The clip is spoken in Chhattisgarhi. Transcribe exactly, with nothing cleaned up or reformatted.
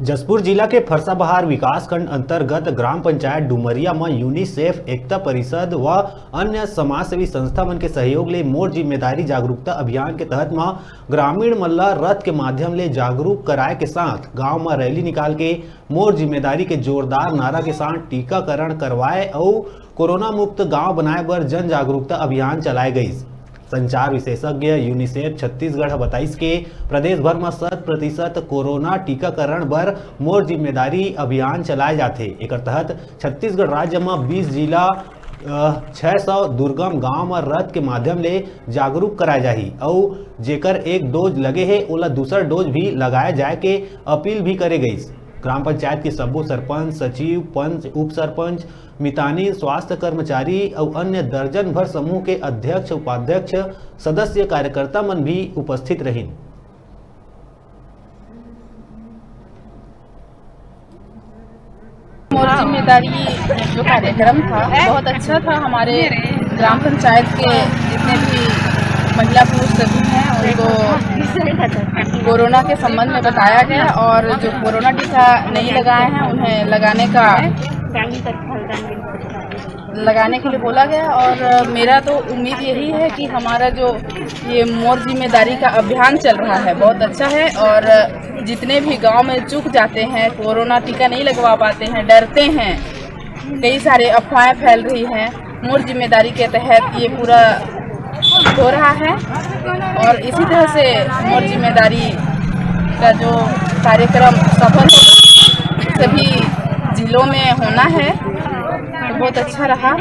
जशपुर जिला के फरसाबहार विकासखंड अंतर्गत ग्राम पंचायत डुमरिया म यूनिसेफ, एकता परिषद व अन्य समाजसेवी संस्था मन के सहयोग ले मोर जिम्मेदारी जागरूकता अभियान के तहत म ग्रामीण मन ल रथ के माध्यम ले जागरूक कराए के साथ गांव म रैली निकाल के मोर जिम्मेदारी के जोरदार नारा के साथ टीकाकरण करवाए अउ कोरोना मुक्त गांव बनाए बर जन जागरूकता अभियान चलाए गइस। संचार विशेषज्ञ यूनिसेफ छत्तीसगढ़ ह बताइस के प्रदेश भर म शत प्रतिशत कोरोना टीकाकरण बर मोर जिम्मेदारी अभियान चलाए जाथे। एकर तहत छत्तीसगढ़ राज्य म बीस जिला, अ, छह सौ दुर्गम गांव म रथ के माध्यम ले जागरूक कराए जाही अउ जेकर एक डोज लगे हे, ओला दूसर डोज भी लगाए जाए के अपील भी करे गइस। ग्राम पंचायत के सब्बो सरपंच, सचिव, पंच, उप सरपंच, मितानिन, स्वास्थ्य कर्मचारी अउ अन्य दर्जन भर समूह के अध्यक्ष, उपाध्यक्ष, सदस्य, कार्यकर्ता मन भी उपस्थित रहिन। मोर जिम्मेदारी जो कार्यक्रम था, बहुत अच्छा था। हमारे ग्राम पंचायत के जितने भी महिला पुरुष सभी हैं, उनको कोरोना के संबंध में बताया गया और जो कोरोना टीका नहीं लगाए हैं, उन्हें लगाने का लगाने के लिए बोला गया। और मेरा तो उम्मीद यही है कि हमारा जो ये मोर जिम्मेदारी का अभियान चल रहा है, बहुत अच्छा है। और जितने भी गांव में चूक जाते हैं, कोरोना टीका नहीं लगवा पाते हैं, डरते हैं, कई सारे अफवाहें फैल रही हैं, मोर जिम्मेदारी के तहत ये पूरा हो रहा है। और इसी तरह से मोर जिम्मेदारी का जो कार्यक्रम सफल हो, सभी जिलों में होना है, तो बहुत अच्छा रहा।